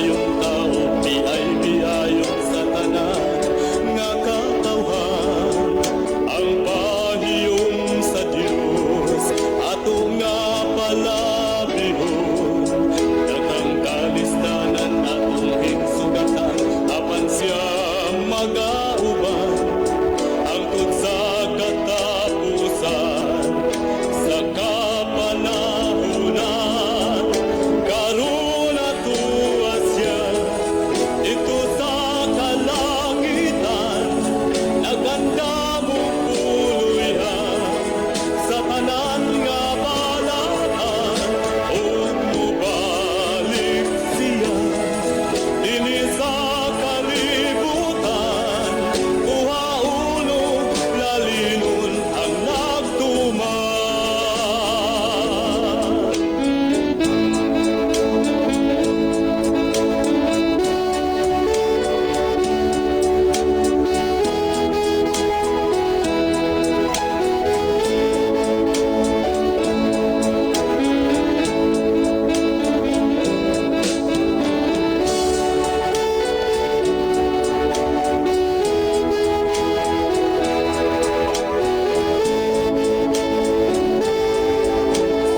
maayong tao, biay-biayon sa tanan nga katawhan. Ang pahiyom sa Dios ato nga palabihon. Daghang kalistanan atong higsugatan, apan siya magauban hangtod sa katapusan sa kapanahunan. Karon atua siya didto sa kalangitan, nagandam og puloy-an sa tanan nga balaan, ug mobalik siya dinhi sa kalibutan, kuhaon og lalinon ang nagtuman.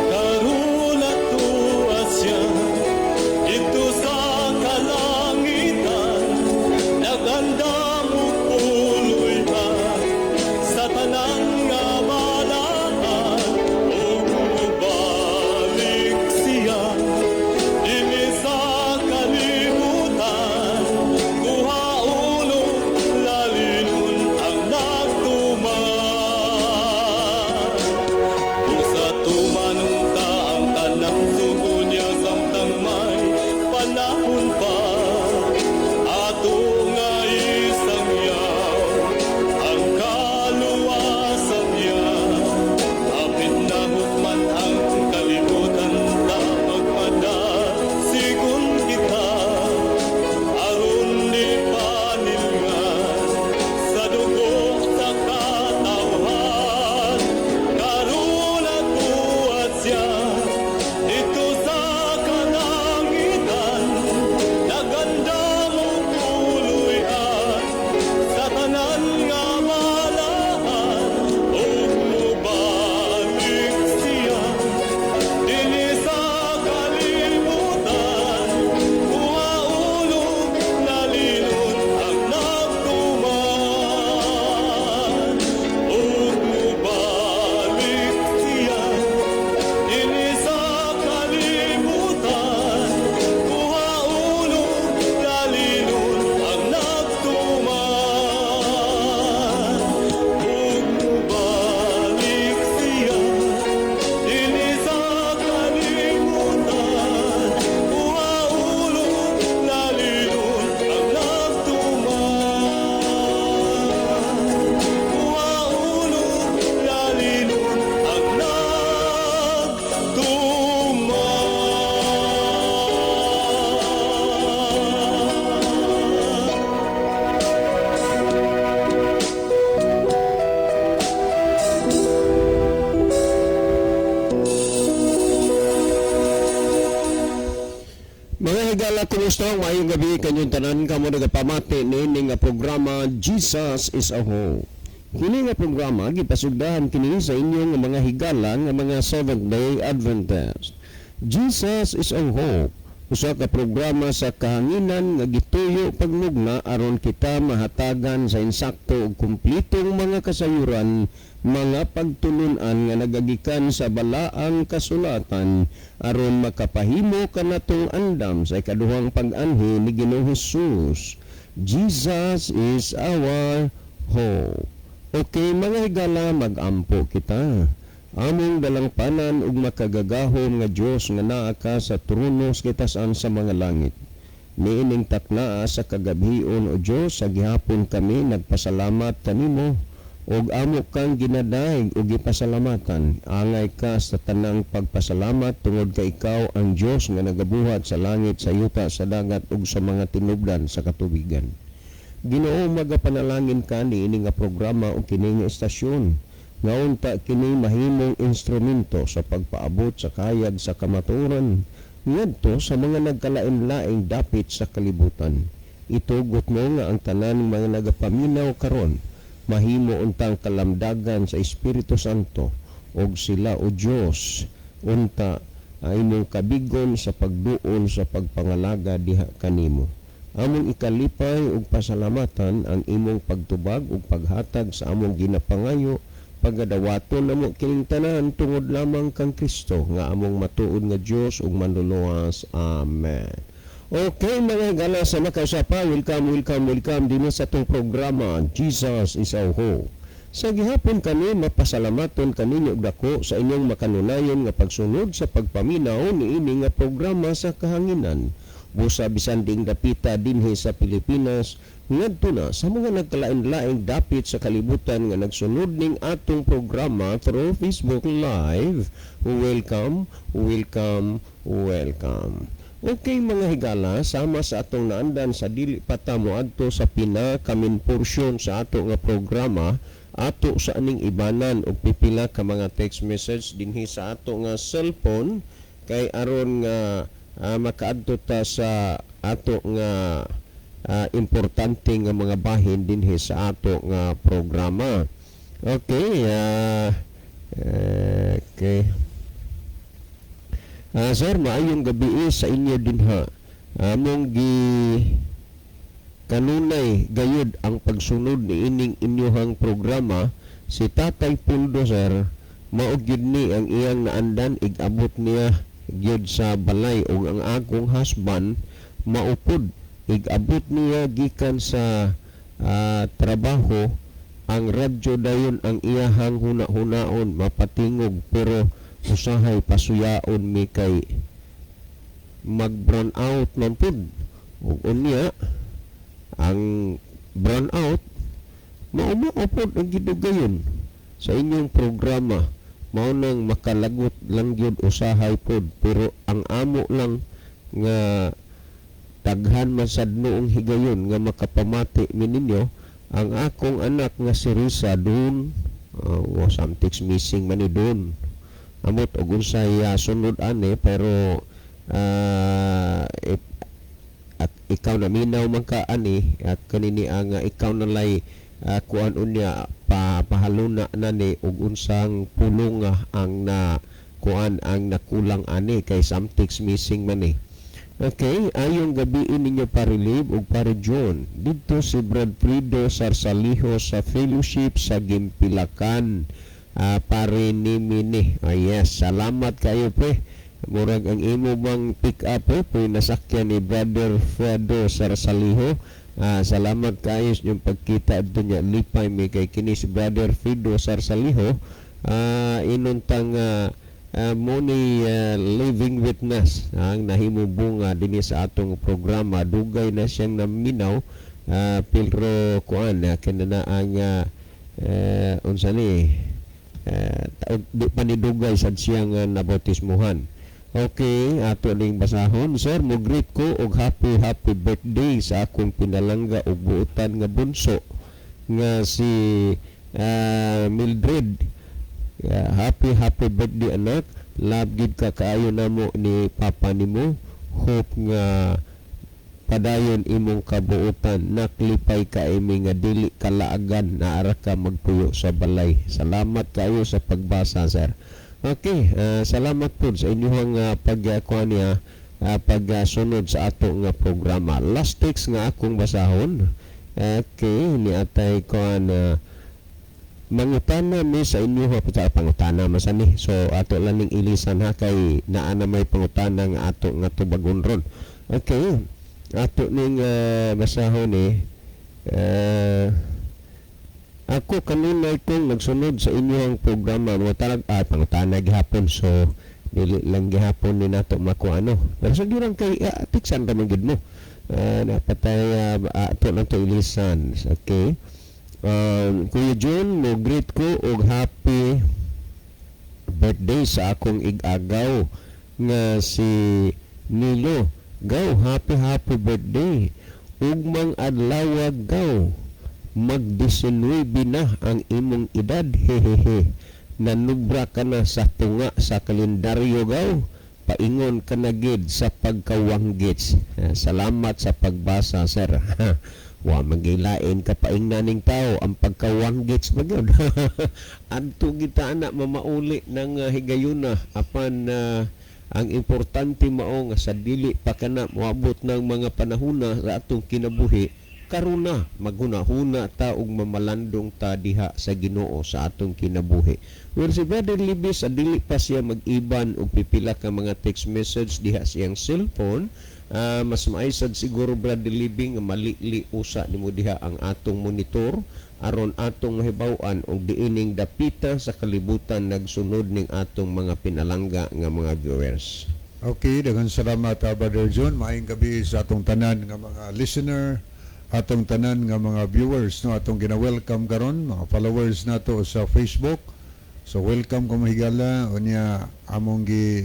Karon atua siya didto sa kalangitan, nagandam og puloy-an sa tanan nga balaan, ug mobalik siya dinhi sa kalibutan, kuhaon og lalinon ang nagtuman. Busa tumanon ta ang tanang sugo niya samtang may panahon pa. Ato nga isangyaw ang kaluwasan niya. Hapit na hukman ang kalibutan ta, magpadasigon kita. Aron di panilngan sa dugo sa katawhan. Karon atua siya didto sa kalangitan, nagandam og puloy-an sa tanan nga balaan, ug mobalik siya dinhi sa kalibutan, kuhaon og lalinon ang nagtuman. Ug mobalik siya dinhi sa kalibutan, kuhaon og lalinon ang nagtuman. Ug mobalik siya dinhi sa kalibutan, kuhaon og lalinon ang nagtuman. Kuhaon og lalinon ang nagtuman. Mga higala, kumusta? Maayong gabi kanyong tanan kamo nagapamati niini nga programa, Jesus is a Hope. Kini nga programa gipasugdahan kini sa inyong nga mga higala nga mga Seventh Day Adventist. Jesus is a Hope, usa ka programa sa kahanginan nga gituyo pagnugna aron kita mahatagan sa insakto ug kumpletong mga kasayuran, mga pagtulunan nga nagagikan sa balaang kasulatan aron makapahimo kanatong andam sa ikaduhang pag-anhi ni Ginoong Hesus. Jesus is our hope. Okay, mga higala, mag-ampo kita. Among dalangpanan ug makagagahom nga Dios nga naa ka sa trono sa kitasan sa mga langit. Niining taknaa sa kagabhion, o Dios, sa gihapon kami nagpasalamat kanimo ug amo kang ginadaig ug gipasalamatan. Angay ka sa tanang pagpasalamat tungod kay ikaw ang Dios nga nagabuhat sa langit, sa yuta, sa dagat ug sa mga tinubdan sa katubigan. Ginoo, magapanalangin ka niini nga programa ug kini nga estasyon nga unta kini mahimong instrumento sa pagpaabot sa kahayag sa kamatuoran. ngadto sa mga nagkalain-laing dapit sa kalibutan. Itugot mo nga ang tanan mga nagapaminaw karon mahimo untang kalamdagan sa Espiritu Santo og sila, o Dios, unta ay imong kabigon sa pagduol sa pagpangalaga diha kanimo. Among ikalipay ug pasalamatan ang imong pagtubag ug paghatag sa among ginapangayo. Pagadawaton namo kining tanan tungod lamang kang Kristo nga among matuod nga Dios ug Manluluwas. Amen. Okay, mga higala sa makausapa, welcome, welcome, welcome dinhi sa atong programa, Jesus is Our Hope. Sa gihapon kami mapasalamaton kaninyo og dako sa inyong makanunayon nga pagsunod sa pagpaminaw niini nga programa sa kahanginan. Busa bisan diing dapita dinhi sa Pilipinas ngadto na sa mga nagkalain-laing dapit sa kalibutan nga nagsunod ning atong programa through Facebook Live. Welcome, welcome, welcome. Okay, mga higala, sama sa atong naandan sa dili pa ta moadto sa pinaka-main portion sa ato nga programa, ato sa aning ibanan og pipila ka mga text message dinhi sa ato nga cellphone kay aron nga makaadto ta sa ato nga importante nga mga bahin dinhi sa ato nga programa. Okay. Sir, maayong gabi sa inyo dinha. Among gi kanunay gayud ang pagsunod ni ining inyohang programa. Si Tatay Puldo, sir, mao gyud ni ang iyang naandan ig-abot niya gyud sa balay ug ang akong husband maupod ig-abot niya gikan sa trabaho, ang radyo dayon ang iyahang huna-hunaon, mapatingog, pero usahay pasuyaon mi kay mag brown out man pud ug unya ang brown out mao mao pod ang gidugayon sa inyong programa, mao nang makalagot lang gyud usahay pod, pero ang amo lang nga daghan man sad noong higayon nga makapamati mi ninyo. Ang akong anak nga si Risa doon, oh, something's missing man ni doon, amot og unsay sunod ani, pero if, at ikaw na minaw man ka ani at kanini ang ikaw na lay kuan unya pa pahaluna na ni og unsang pulong nga ang na kuan ang nakulang ani kay something's missing man ni. Okay, ayong gabi ninyo, Pare Liv ug Pare John. Dito si Brad Frido Sarsaliho sa Fellowship sa Gimpilakan. Pare ni Mini. Ah, yes, salamat kayo, pre. Murag ang imo bang pick up eh, pre, nasakyan ni Brother Fredo Sarsaliho. Salamat kayo sa inyong pagkita doon niya. Lipay mi kay kini si Brother Fredo Sarsaliho. Inuntang mo ni living witness ang nahimo bunga dinhi sa atong programa. Dugay na siyang naminaw, pero kuan kinana ang unsa ni di pa ni dugay sad siyang nabautismuhan. Okay, ato ning basahon. Sir, mo greet ko og happy happy birthday sa akong pinalangga ug buotan nga bunso nga si Mildred. Yeah, happy happy birthday, anak. Love gid ka kaayo namo ni papa nimo. Hope nga padayon imong kabuotan. Naklipay ka imi nga dili kalaagan naara ka magpuyo sa balay. Salamat kayo sa pagbasa, sir. Okay, salamat po sa inyong pagkuha niya, pagsunod sa ato nga programa. Last text nga akong basahon. Okay, ni atay kuan mangutana mi sa inyo ha, sa pangutana man ni. So ato lang ning ilisan ha kay naa na may pangutana nga ato nga tubagon ron. Okay. Ato ning basahon ni ako kanunay kong nagsunod sa inyong programa mo talag pangutana gihapon, so dili lang gihapon ni nato makuha ano. Pero sa girang kay tiksan ra man gid mo. Napatay ato lang to ilisan. Okay. Kuya Jun, mo greet ko og happy birthday sa akong ig-agaw nga si Nilo. Gaw, happy happy birthday. Ugmang adlaw, gaw. Mag-19 na ang imong edad, hehehe. Nanubra ka na sa tunga sa kalendaryo, gaw. Paingon ka na gid sa pagkawanggits. Salamat sa pagbasa, sir. Wa magilain ka paingnan ning tao ang pagkawanggits ba gyud. Adto kita ana mamauli ng higayuna, apan ang importante mao nga sa dili pa kana moabot ng mga panahona sa atong kinabuhi, karuna maghuna-huna ta ug mamalandong ta diha sa Ginoo sa atong kinabuhi. Well, si Brother Libby, sa dili pa siya mag-iban og pipila ka mga text message diha siyang cellphone, mas maisad siguro, Brother Libby, nga malili usa nimo diha ang atong monitor aron atong mahibaw-an og diining dapita sa kalibutan nagsunod ning atong mga pinalangga nga mga viewers. Okay, daghang salamat, Brother John. Maayong gabi sa atong tanan nga mga listener, atong tanan nga mga viewers, no, atong gina-welcome karon mga followers nato sa Facebook. So welcome kamo higala. Unya among gi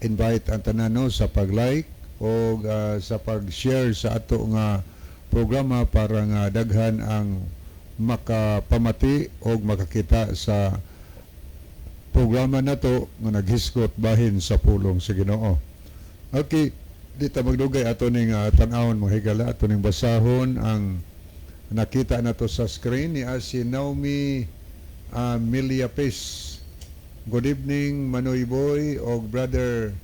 invite ang tanan, no, sa pag-like o sa pag-share sa ato nga programa para nga daghan ang makapamati o makakita sa programa nato nga naghisgot bahin sa pulong sa Ginoo. Okay, di ta magdugay, ato ning tan-awon, mga higala, ato ning basahon ang nakita nato sa screen ni si Naomi Miliapes. Good evening, Manoy Boy og brother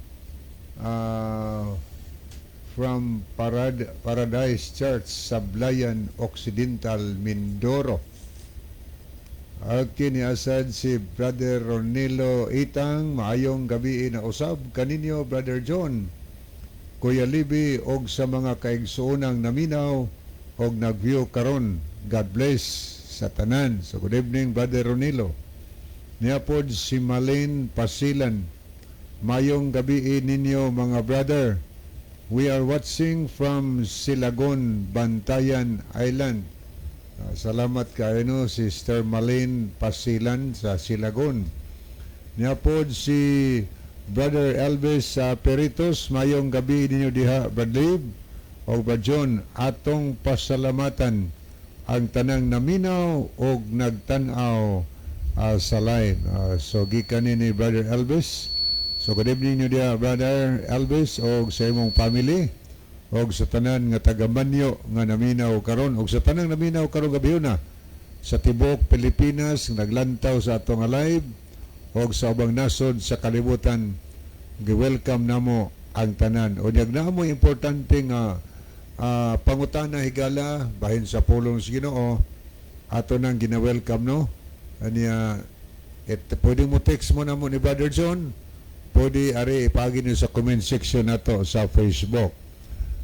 from Paradise Church, Sablayan, Occidental, Mindoro. Okay, ni asad si Brother Ronilo Itang, maayong gabi na usab kaninyo, Brother John, Kuya Libby og sa mga kaigsuonang naminaw og nag-view karon. God bless sa tanan. So good evening, Brother Ronilo. Niapod si Malin Pasilan. Mayong gabi ninyo, mga brother. We are watching from Silagon, Bantayan Island. Salamat kaayo, no, Sister Malin Pasilan sa Silagon. Niapod si Brother Elvis sa Peritos, mayong gabi ninyo diha, Brad Lib o Brad John, atong pasalamatan ang tanang naminaw og nagtan-aw sa live. So gikan ni Brother Elvis. So good evening niyo diha, Brother Elvis, og sa imong family og sa tanan nga taga Manyo nga naminaw karon og sa tanang naminaw karon gabi na sa tibuok Pilipinas naglantaw sa atong live og sa ubang nasod sa kalibutan, gi-welcome namo ang tanan. O naa mo importante nga pangutana, higala, bahin sa pulong sa Ginoo, ato nang gina-welcome, no, aniya et pwede mo text mo namo ni Brother John, pwede ari ipagi niyo sa comment section nato sa Facebook.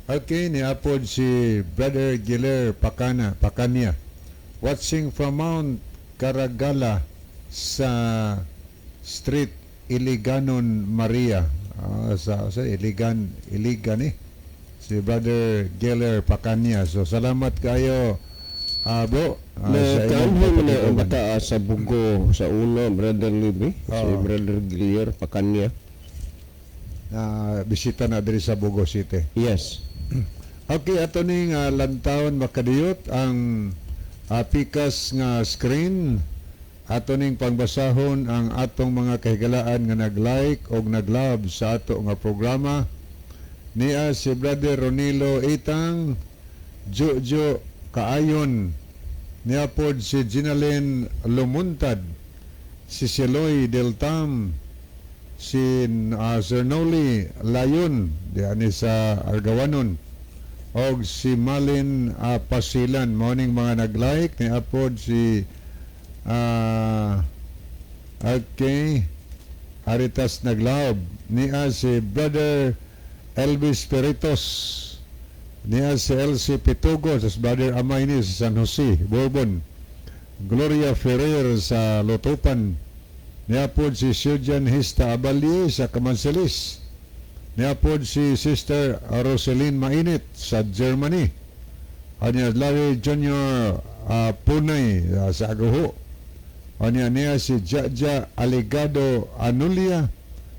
Okay, niapod si Brother Giler Pakana, Pakanya. Watching from Mount Karagala sa Street Iliganon Maria. Sa Iligan, Iligan eh. Si Brother Giler Pakanya. So salamat kayo, bro, sa imong Nakaanhi man na ang pagpatiguan. Bata sa Bugo sa una, Brother Libby, si Oo. Brother Gilier Pakanya. Na bisita na diri sa Bogo City. Yes. Okay, ato ning lantawon, makadiyot, ang pikas nga screen. Ato ning pangbasahon ang atong mga kahigalaan nga nag-like og nag-love sa ato nga programa. Nia si Brother Ronilo Itang, Jojo Kaayon, niya pod si Ginalyn Lumuntad, si Siloy Del Tam, si Sir Noli Layon, diani sa Argawanon, og si Malin Pasilan. Morning mga nag-like. Ni apod si okay, Aritas nag-love. Niya si Brother Elvis Peritos. Niya si Elsie Pitugo sa Brother Amay ni sa San Jose, Bourbon. Gloria Ferrer sa Lotopan. Niya po si Sujan Hista Abalie sa Kamanselis. Niya po si Sister Roseline Mainit sa Germany. Anya Larry Jr. Punay sa Aguho. Anya niya si Jaja Aligado Anulia.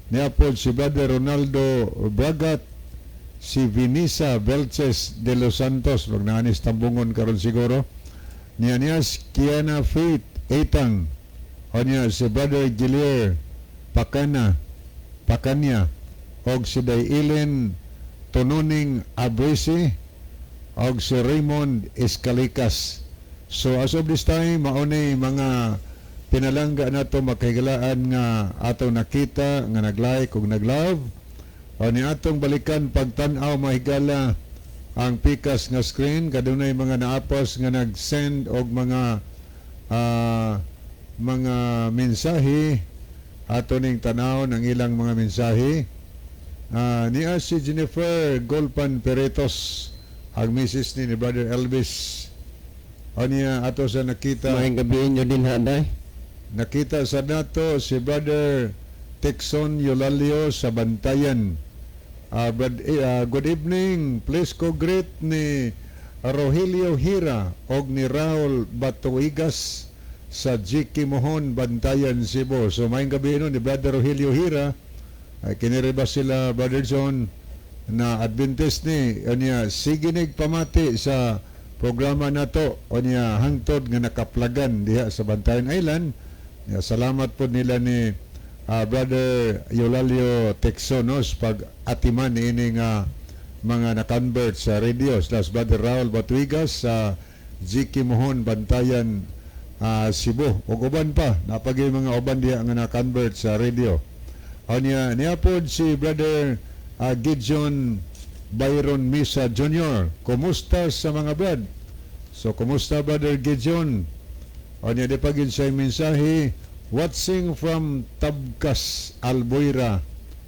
Niya po si Brother Ronaldo Bragat. Si Vinisa Belches de los Santos. Magnaanis tambungon karon siguro. Niya niya si Kiana Faith Etang. Anya si Brother Gilier Pakana. Pakanya og si Day Ellen Tununing Abrisi og si Raymond Escalicas. So as of this time, mauni mga pinalangga nato, makahigalaan, nga atong nakita nga nag-like ug nag-love. O ni atong balikan pagtan-aw, mahigala, ang pikas nga screen, kadunay mga naapos nga nag-send og mga mensahe. Ato ning tanaw ng ilang mga mensahe. Niya si Jennifer Golpan Peretos, ang misis ni Brother Elvis. O niya ato sa nakita. Maayong gabi inyo din haday. Nakita sa nato si Brother Texon Eulalio sa Bantayan. Good evening. Please ko greet ni Rogelio Hira og ni Raul Batuigas sa GK Mohon, Bantayan, Cebu. So maayong gabi no ni Brother Rogelio Hira. Ay kiniri ba sila, Brother John, na Adventist ni unya sige nig pamati sa programa nato unya hangtod nga nakaplagan diha sa Bantayan Island. Ya, salamat po nila ni Brother Eulalio Texonos pag atiman ini nga mga na-convert sa radio slash Brother Raul Batuigas sa GK Mohon, Bantayan, Cebu ug uban pa napagay mga uban diha nga na-convert sa radio. Unya niya pod si Brother Gideon Byron Misa Jr. Kumusta sa mga brad? So kumusta, Brother Gideon? Unya di pagin sa mensahe, watching from Tabgas Albuera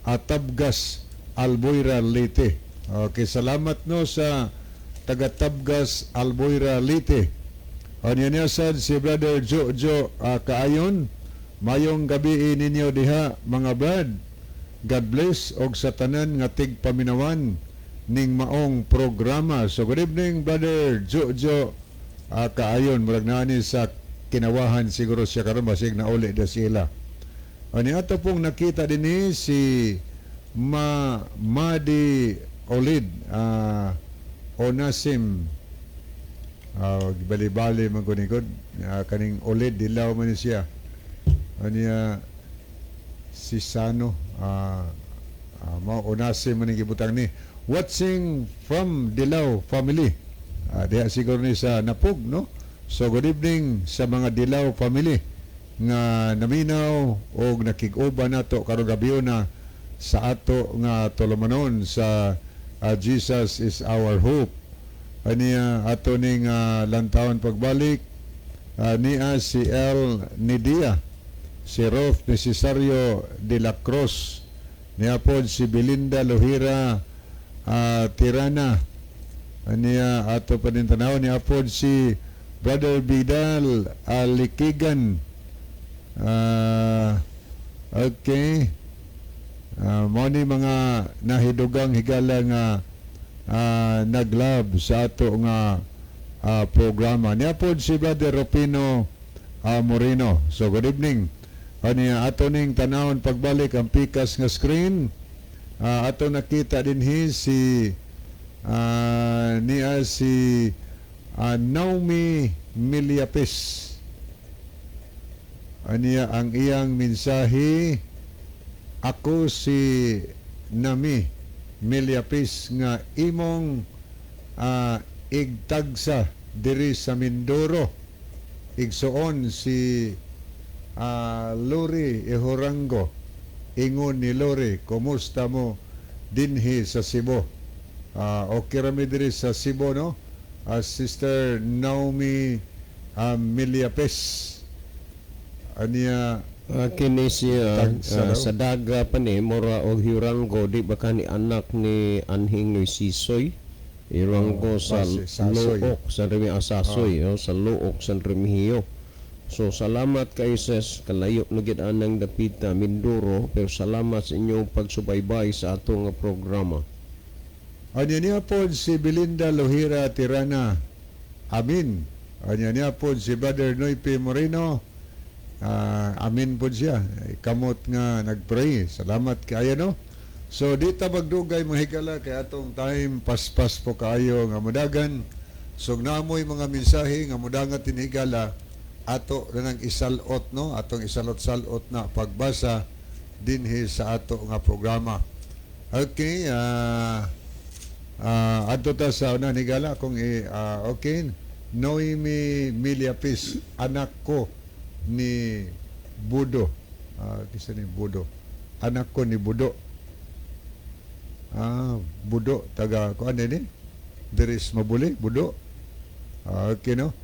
at Tabgas Albuera, Leyte. Okay, salamat no sa taga Tabgas Albuera, Leyte. Unya niya sad si Brother Jojo Kaayon. Mayong gabi ninyo diha, mga brad. God bless og sa tanan nga tigpaminawan ning maong programa. So good evening, Brother Jojo Kaayon. Murag naani sa Kinawahan siguro siya karon, basig nauli da sila. Ani ato pong nakita dinhi si Ma Madi Olid Onasim, bali-bali man kunikod kaning Olid, dilaw man ni siya. Aniya si Sano mao Onasim man ni gibutang ni, watching from Dilaw family. Diha siguro ni sa Napug, no? So good evening sa mga Dilaw family nga naminaw og nakig-uban nato karong gabi na sa ato nga tulumanon sa Jesus is Our Hope. Aniya ato ning lantawon pagbalik, niya si El Nidia, si Rolf Necesario de la Cruz, niya pod si Belinda Lohira Tirana. Aniya ato pa din tanaw, niya pod si Brother Vidal Alikigan. Okay. Mao ni mga nahidugang higala nga nag-love sa ato nga programa. Niya pod si Brother Rupino Moreno. So good evening. Aniya ato ning tanawon pagbalik ang pikas nga screen. Ato nakita dinhi si niya si Naomi Miliapis. Aniya ang iyang mensahe, "Ako si Nami Miliapis nga imong igtagsa diri sa Mindoro, igsuon si Lori Ihorango. Ingon ni Lori, kumusta mo dinhi sa Cebu?" Okay rami diri sa Cebu, no? Sister Naomi Miliapes. Aniya Kini siya Tagsa daw. Sa daga pa ni mura og Hurango, di ba kani anak ni anhing ni Sisoy Hurango Oh, sa base, Sasoy. Looc sa Remi Asasoy, oh, sa Looc, San Remigio. So salamat kay sis, kalayo na gid anang dapita Mindoro, pero salamat sa inyong pagsubaybay sa ato nga programa. Anya niya po si Belinda Lohira Tirana. Amin. Anya niya po si Brother Noype Moreno. Amin po siya. Kamot nga nagpray. Salamat kaayo, no. So di ta magdugay, mga higala, kay atong time paspas po kaayo nga mudagan. So namoy mga mensahe nga mudangat tinigala, ato na nang isalot, no, atong isalot-salot na pagbasa. Dinhi sa ato nga programa. Okay, adto ta sa una higala kung okay, Noemi Miliapis, anak ko ni Budo. Kisa ni Budo. Anak ko ni Budo. Budo taga kuan ni? Diris Mabuli, Budo. Okay, no?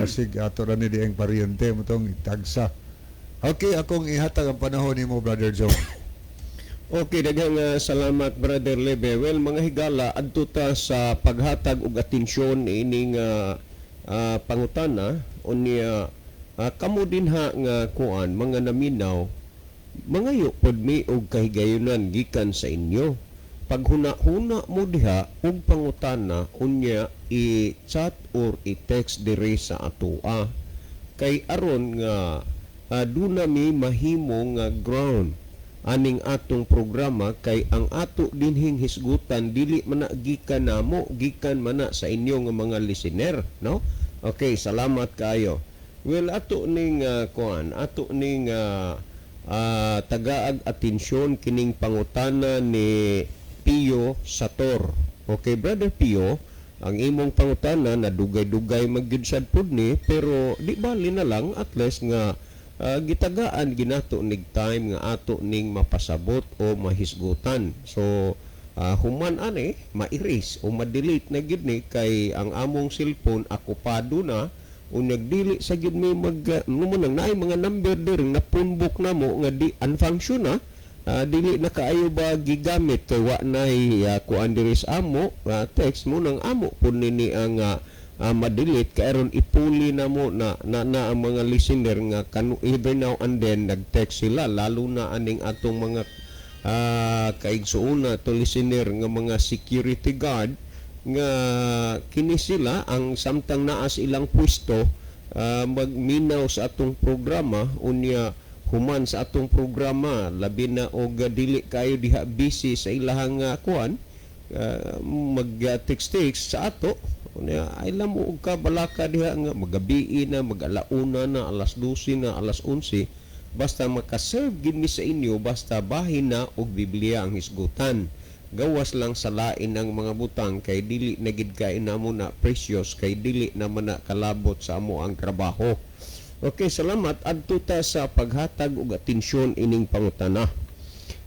Sig ato ra ni dieng paryente mo tong tagsa. Okay, akong ihatag ang panahon nimo, Brother Joe. Okay, daghang salamat, Brother Lebe. Well, mga higala, adto ta sa paghatag og atensyon ining pangutana. Unya kamo dinha nga kuan, mga naminaw, mangayo pod mi og kahigayunan gikan sa inyo. Paghuna-huna mo diha og pangutana, unya i-chat or i-text diri sa atoa kay aron nga duna mi mahimo nga ground aning atong programa, kay ang ato dinhing hisgutan dili man na gikan namo, gikan man na sa inyo nga mga listener, no? Okay, salamat kaayo. Well, ato ning kuan, ato ning tagaag atensyon kining pangutana ni Pio Sator. Okay, Brother Pio, ang imong pangutana na dugay-dugay magyud sad pud ni, pero di bali na lang, at least nga gitagaan ginato nig time nga ato ning mapasabot o mahisgutan. So human ani ma-erase o ma-delete na gyud ni kay ang among cellphone akupado na. Unyag dili sa gyud mi mag mo nang naay mga number diri na phone book namo nga di unfunction na, dili na kaayo ba gigamit kay wa nay kuan diri sa amo text mo nang amo pud nini ang ma-delete kay aron ipuli na mo na ang mga listener nga kanu every now and then nag-text sila, lalo na aning atong mga kaigsuona to listener nga mga security guard nga kini sila ang samtang naa sa ilang pwesto magminaw sa atong programa. Unya human sa atong programa, labi na og dili kayo diha busy sa ilahang kuan, mag text text sa ato. Unya ay mo og ka balaka diha nga magabii na, mag-alauna na, alas 12 na, alas 11, basta makaserve gid mi sa inyo, basta bahin na og Biblia ang hisgutan, gawas lang sa lain ng mga butang kay dili na gid kay namo na precious kay dili naman na kalabot sa amo ang trabaho. Okay, salamat. Adto ta sa paghatag og atensyon ining pangutana.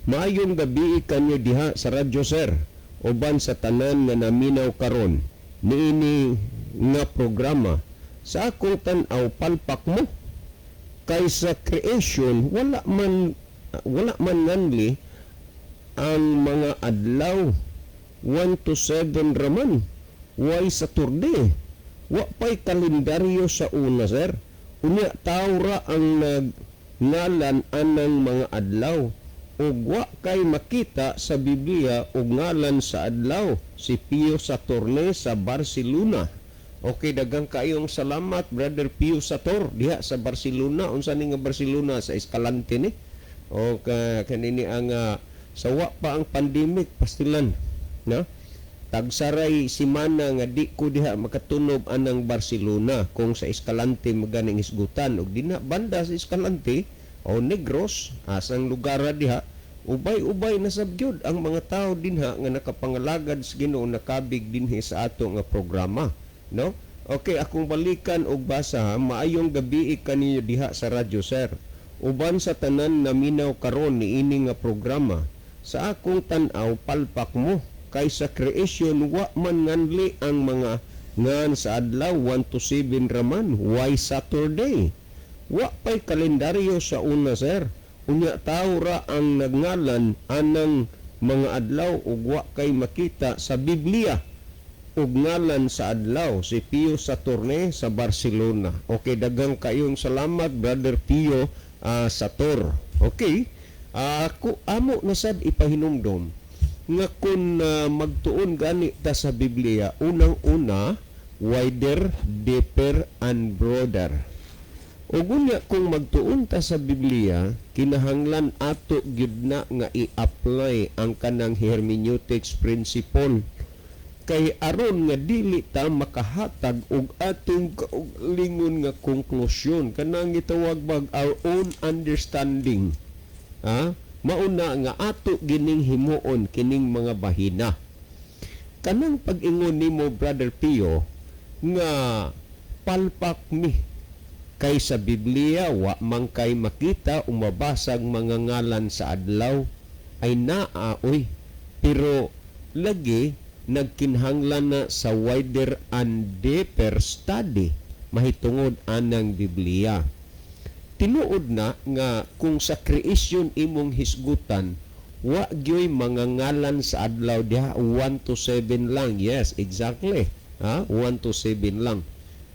Maayong gabi kanyo diha sa radyo, sir. Uban sa tanan nga naminaw karon niini nga programa. Sa akong tan-aw, palpak mo kay sa creation wala man nganli ang mga adlaw, 1 to 7 raman. Why Saturday? Wa pay kalendaryo sa una, sir. Unya tao ra ang nagngalan anang mga adlaw ug wa kay makita sa Biblia og ngalan sa adlaw. Si Pio Saturne sa Barcelona. Okay, daghang kayong salamat, Brother Pio Sator diha sa Barcelona. Unsa ni nga Barcelona, sa Escalante ni? O ka kanini ang sa wa pa ang pandemic, pastilan, no? Tagsaray simana nga di ko diha makatunob anang Barcelona kung sa Escalante maganing hisgutan ug dinha banda sa Escalante o Negros, asang lugar diha, ubay-ubay na sab gyud ang mga tao dinha nga nakapangalagad sa Ginoo, nakabig dinhi sa ato nga programa, no? Okay, akong balikan og basa ha. Maayong gabi kaninyo diha sa radyo, sir, uban sa tanan naminaw karon niini nga programa. Sa akong tan-aw, palpak mo kay sa creation wa man nganli ang mga ngan sa adlaw, 1 to 7 raman. Why Saturday? Wa pay kalendaryo sa una, sir. Unya tao ra ang nagngalan anang mga adlaw ug wa kay makita sa Biblia ug ngalan sa adlaw. Si Pio Saturne sa Barcelona. Okay, daghang kayong salamat, Brother Pio Sator. Okay, ku amo na sad ipahinumdom nga kung magtuon gani ta sa Biblia, unang-una, wider, deeper and broader. Ug unya kung magtuon ta sa Biblia, kinahanglan ato gyud na nga i-apply ang kanang hermeneutics principle kay aron nga dili ta makahatag og atong kaugalingon nga konklusyon, kanang gitawag bag our own understanding. Ha? Mauna nga ato gining himuon kining mga bahina. Kanang pag-ingon nimo, Brother Pio, nga palpak mi kay sa Biblia wa man kay makita o mabasag mga ngalan sa adlaw, ay naa oy, pero lagi nagkinahanglan na sa wider and deeper study mahitungod anang Biblia. Tinuod na nga kung sa creation imong hisgutan, wa gyoy mga ngalan sa adlaw diha, 1 to 7 lang. Yes, exactly, ha, 1 to 7 lang.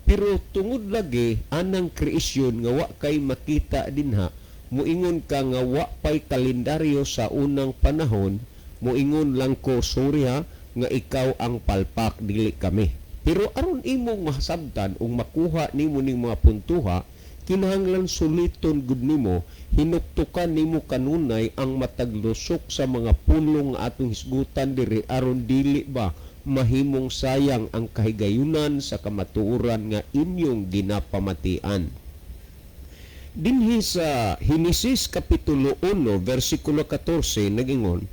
Pero tungod lagi anang creation nga wa kay makita dinha, muingon ka nga wa pay kalendaryo sa unang panahon, muingon lang ko, sorry ha, nga ikaw ang palpak, dili kami. Pero aron imong masabtan ug makuha nimo ning mga puntuha, kinahanglan suliton gud nimo, hinuktukan nimo kanunay ang matag lusok sa mga pulong nga atong hisgutan diri aron dili ba mahimong sayang ang kahigayunan sa kamatuoran nga inyong ginapamatian. Dinhi sa Henesis kapitulo 1 versikulo 14 nagingon,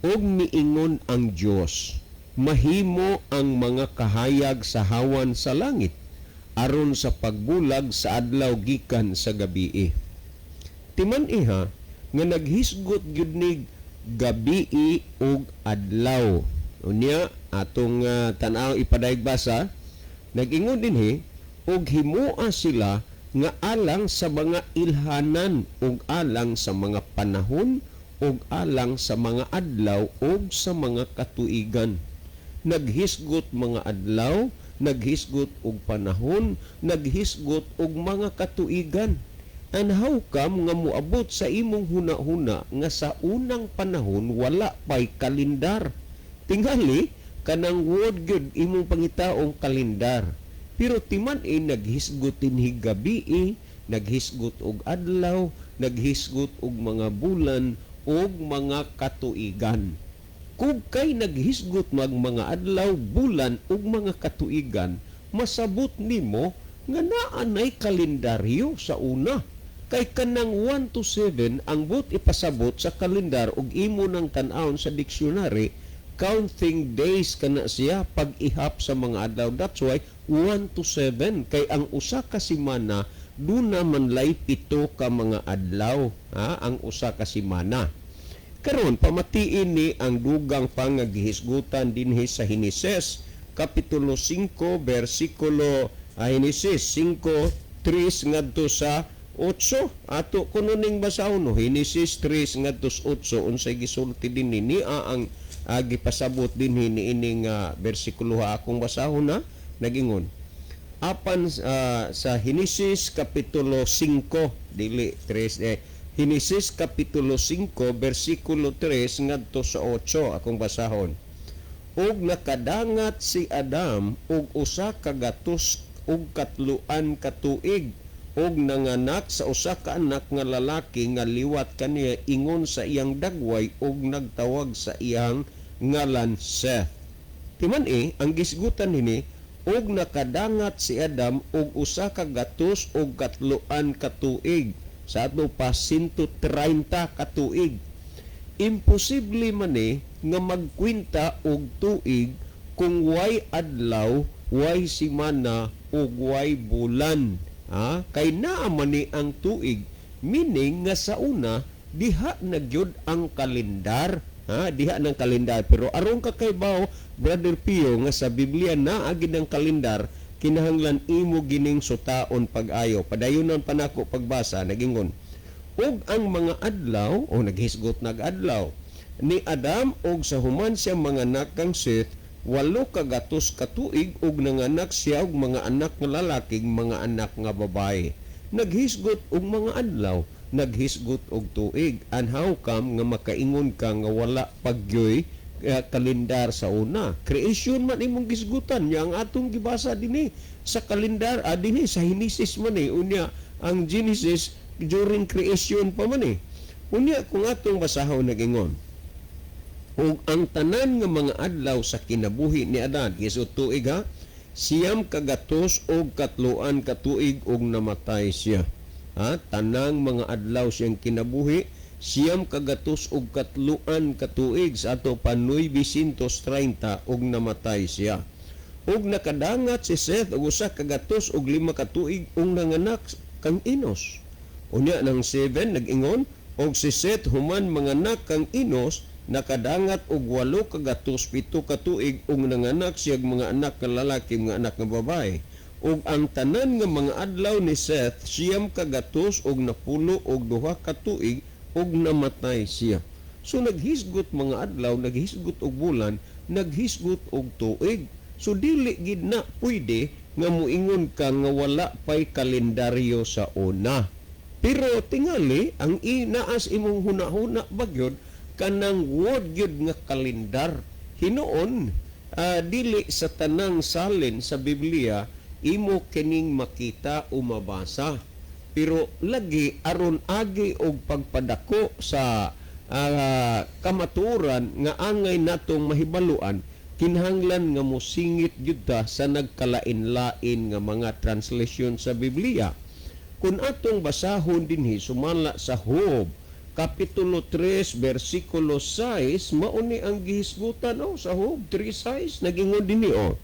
"Og miingon ang Dios, mahimo ang mga kahayag sa hawan sa langit aron sa pagbulag sa adlaw gikan sa gabii." Timan iha nga naghisgot gyud ni gabii ug adlaw. Unya atong tan-aw ipadayag basa, nag-ingon dinhi, "Ug himoa sila nga alang sa mga ilhanan ug alang sa mga panahon ug alang sa mga adlaw ug sa mga katuigan." Naghisgot mga adlaw, naghisgot og panahon, naghisgot og mga katuigan. And how come nga moabot sa imong huna-huna nga sa unang panahon wala pay kalendar? Tingali kanang word gyud imong pangitaong kalendar. Pero timan eh, naghisgot dinhi gabii, naghisgot og adlaw, naghisgot og mga bulan og mga katuigan. Kung kay naghisgot mag mga adlaw, bulan ug mga katuigan, masabot nimo nga naa nay kalendaryo sa una. Kay kanang 1 to 7 ang but ipasabot sa kalendar ug imo nang tan-awon sa dictionary, counting days kana siya pag-ihap sa mga adlaw. That's why 1 to 7, kay ang usa ka semana duna man lay 7 ka mga adlaw, ha, ang usa ka semana. Karon pamatiin ni ang dugang pangagihisgutan dinhi sa Henesis kapitulo 5 bersikulo Henesis 5:3 ngadto sa 8. Ato kuno ning basahon, no? Henesis 3 ngadto sa 8, unsay gisulti dinhi niya ang gipasabot dinhi niining bersikulo ha, akong basahon na. Nagingon apan sa Henesis kapitulo 5, dili 3 eh, Henesis kapitulo 5 bersikulo 3 ngadto sa 8, akong basahon. "Ug nakadangat si Adam og 103 ka tuig ug nanganak sa usa ka anak nga lalaki nga liwat kaniya ingon sa iyang dagway ug nagtawag sa iyang ngalan Seth." Timan eh, ang gisgutan nini, og nakadangat si Adam og 103 ka tuig, sa ato pa 130 ka tuig. Imposible man eh nga magkwenta og tuig kung way adlaw, way simana ug way bulan. Ha? Kay naa man ni ang tuig, meaning nga sa una diha na gyud ang kalendar. Ha, diha ng kalendar. Pero aron ka kaybaw, Brother Pio, nga sa Biblia naa gid ang kalendar, kinahanglan imo gining sutaon pag-ayo. Padayonon pa nako pagbasa. Nagingon, "Ug ang mga adlaw," o naghisgot nag-adlaw ni Adam og sa human siya manganak kang Seth, 800 ka tuig ug nanganak siya og mga anak nga lalaki, mga anak nga babae. Naghisgot og mga adlaw, naghisgot og tuig. And how come nga makaingon ka nga wala pagyoy kalendar sa una? Creation man imong gisgutan nya, ang atong gibasa dinhi sa kalendar dinhi sa Genesis man eh. Unya ang Genesis during creation pa man eh. Unya kung atong basahon, nagingon, "Ug ang tanan nga mga adlaw sa kinabuhi ni Adan," gisud tuig ha, "903 ka tuig ug namatay siya." Ha, tanang mga adlaw siyang kinabuhi. 903 ka tuig sa ato pa 930 ug namatay siya. Ug nakadangat si Seth og 105 ka tuig ug nanganak kang Enos. Unya nang 7 nag-ingon, og si Seth human manganak kang Enos nakadangat og 807 ka tuig ug nanganak siya mga anak nga lalaki, mga anak nga babae. Ug ang tanan nga mga adlaw ni Seth 992 ka tuig ug namatay siya. So naghisgot mga adlaw, naghisgot og bulan, naghisgot og tuig. So dili gid na pwede nga muingon ka nga wala pay kalendaryo sa una. Pero tingali ang inaas imong hunahuna bagyod kanang word gyud nga kalendar. Hinuon dili sa tanang salin sa Biblia imo kining makita o mabasa. Pero lagi aron agi og pagpadako sa kamatuoran nga angay natong mahibaluan, kinahanglan nga mosingit gyud ta sa nagkalain-lain nga mga translation sa Biblia. Kung atong basahon dinhi sumala sa Job Kapitulo 3 versikulo 6, mao ni ang gihisgutan, oh, sa Job 3:6 nagingon dinhi, oh.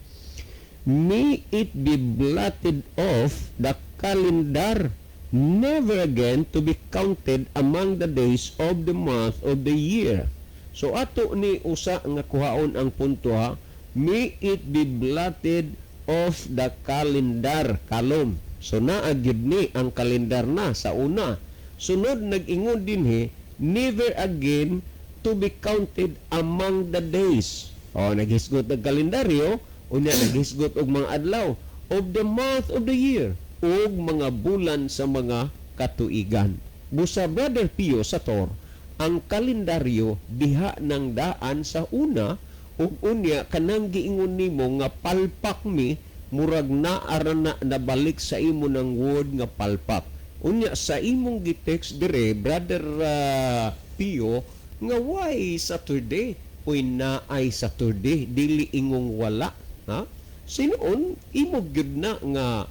"May it be blotted off the calendar, never again to be counted among the days of the month of the year." So ato ni usa nga kuhaon ang punto, ha. "May it be blotted off the calendar" kalom. So naa gyud ni ang kalendar na sa una. Sunod nag-ingon dinhi, "never again to be counted among the days." Oh, naghisgot og kalendaryo, unya naghisgot og mga adlaw of the month of the year ug mga bulan sa mga katuigan. Busa, Brother Pio Sator, ang kalendaryo diha nang daan sa una ug unya kanang giingon nimo nga palpak mi, murag naara na nabalik sa imo ng word nga palpak. Unya sa imong gitext dire, Brother Pio, nga why Saturday? Uy, naay Saturday, dili ingong wala, ha? Sinuon imo gyud na nga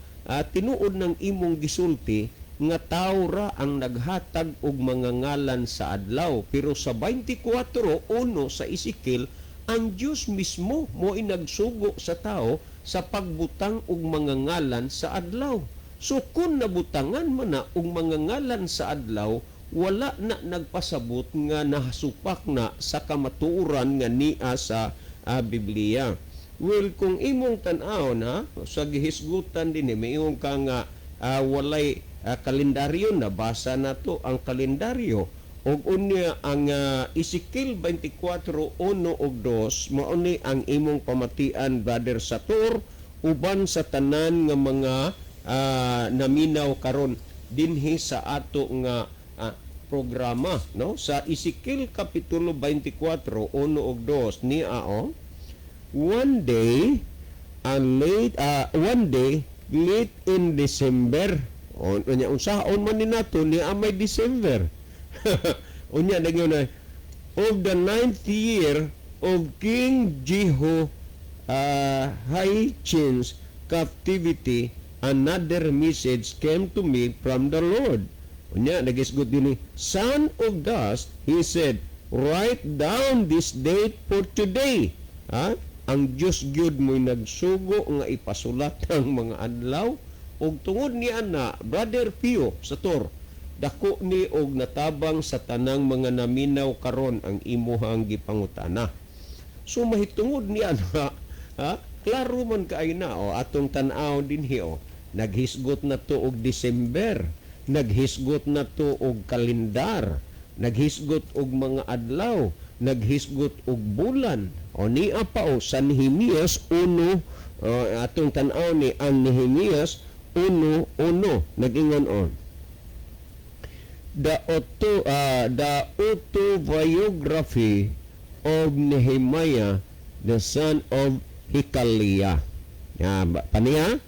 tinuod ng imong gisulti nga tao ra ang naghatag og mga ngalan sa adlaw, pero sa 24:1 sa Ezekiel, ang Dios mismo mo nagsugo sa tao sa pagbutang og mga ngalan sa adlaw. So kun nabutangan man na og mga ngalan sa adlaw, wala na nagpasabot nga nahasupak na sa kamatuoran nga nia sa Biblia. Well, kung imong tan-aw na sa gihisgutan din, miingon ka nga walay kalendaryo, nabasa na to ang kalendaryo. Og unya ang Ezekiel 24:1 ug 2, mao ni ang imong pamatian, Brother Sator, uban sa tanan nga mga naminaw karon dinhi sa ato nga programa, no? Sa Ezekiel kapitulo 24:1 ug 2 niya, oh, "One day late in December." O, unya unsaon man ni nato ni amay December? Unya nagyo na, "of the ninth year of King Jeho Jehoiachin's captivity, another message came to me from the Lord." Unya nagisgot dinhi, "Son of dust," he said, "write down this date for today." Ha? Ang Dios gyud mo'y nagsugo nga ipasulat ang mga adlaw. Ug tungod ni ana, Brother Pio Sator, dako ni og natabang sa tanang mga naminaw karon ang imuhang gipangutana. So mahitungod ni ana, ha, klaro man kaayo na, o atong tan-aw dinhi, o naghisgot na to og December, naghisgot na to og kalendar, naghisgot og mga adlaw, naghisgot og bulan. O niya pa, o sa Nehemias 1, o, atong tan-aw ni ang Nehemias 1:1 nag-ingon on the autobiography of Nehemiah, the son of Hikaliah. Ya, paniya,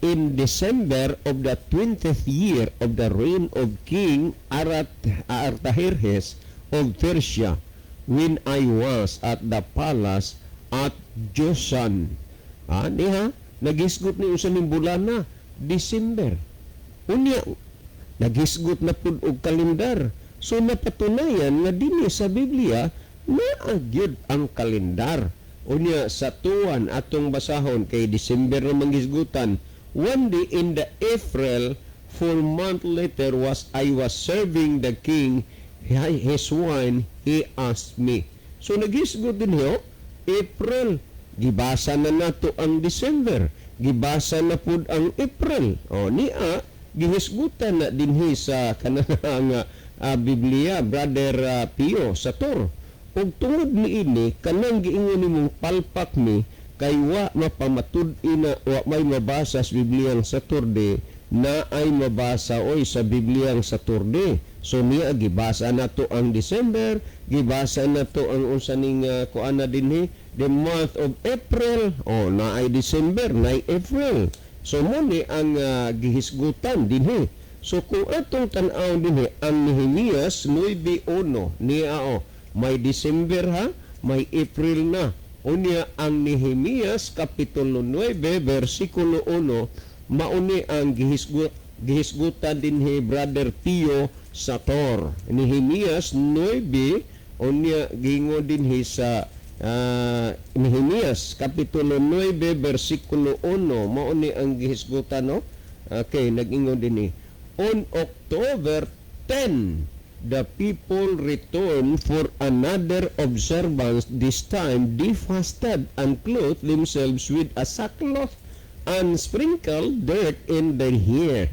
"In December of the 20th year of the reign of King Artaxerxes of Persia, when I was at the palace at Shushan." Ah, niya, naghisgot ni usa ning bulan na, December. Unya, naghisgot na pud og kalendar. So napatunayan nga dinhi sa Biblia naa gyud ang kalendar. Unya sa tuwan atong basahon kay December na manghisgutan. "One day in the April, 4 month later, was I was serving the king his wine, he asked me." So naghisgot din ho, April. Gibasa na nato ang December. Gibasa na pud ang April. O niya, gihisgutan na dinhi sa kanang Biblia, Brother Pio Sator. Ug tungod niini, kanang giingon nimong palpak ni kay wa mapamatud-i na wa may mabasa sa Bibliang Saturday, na ay mabasa oy sa Bibliang Saturday. So niya gibasa nato ang December, gibasa nato ang unsa ning kuan na dinhi, the month of April. Oh, na ay December, na ay April. So mo ni ang gihisgutan dinhi. So kung atong tan-aw dinhi ang Nehemias 9:1 niya, oh, may December ha, may April na. Unya ang Nehemias kapitulo 9 versikulo 1, mauni ang gihisgutan dinhi, Brother Pio Sator. Nehemias 9, unya gingon dinhi sa Nehemias kapitulo 9 versikulo 1, mauni ang gihisgutan, no? Okay, nag-ingon dinhi: "On October 10, the people returned for another observance. This time they fasted and clothed themselves with a sackcloth and sprinkled dirt in their hair.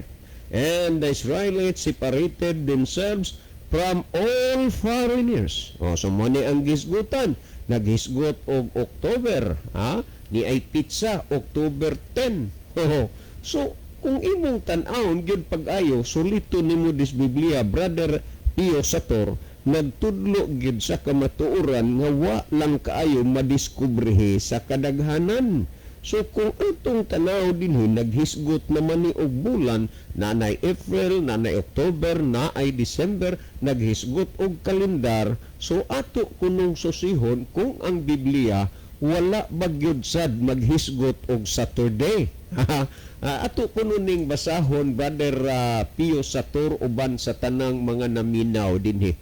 And the Israelites separated themselves from all foreigners." O, so mo ni ang gisgutan. Naghisgot og October, ha? Ni ay petsa October 10. Oh, so kung imong tan-awon gyud pag-ayo, sulito nimo dis Biblia, Brother Pio Sator, nagtudlo gyud sa kamatuoran nga wa lang kaayo madiskubrehe sa kadaghanan. So kung atong tanaw dinhi, naghisgot naman ni og bulan, nanay April, nanay October, naay December, naghisgot og kalendar. So ato kunong susihon kung ang Biblia wala bagyod sad maghisgot og Saturday. Ato kuno ning basahon, Brother Pio Sator, uban sa tanang mga naminaw dinhi.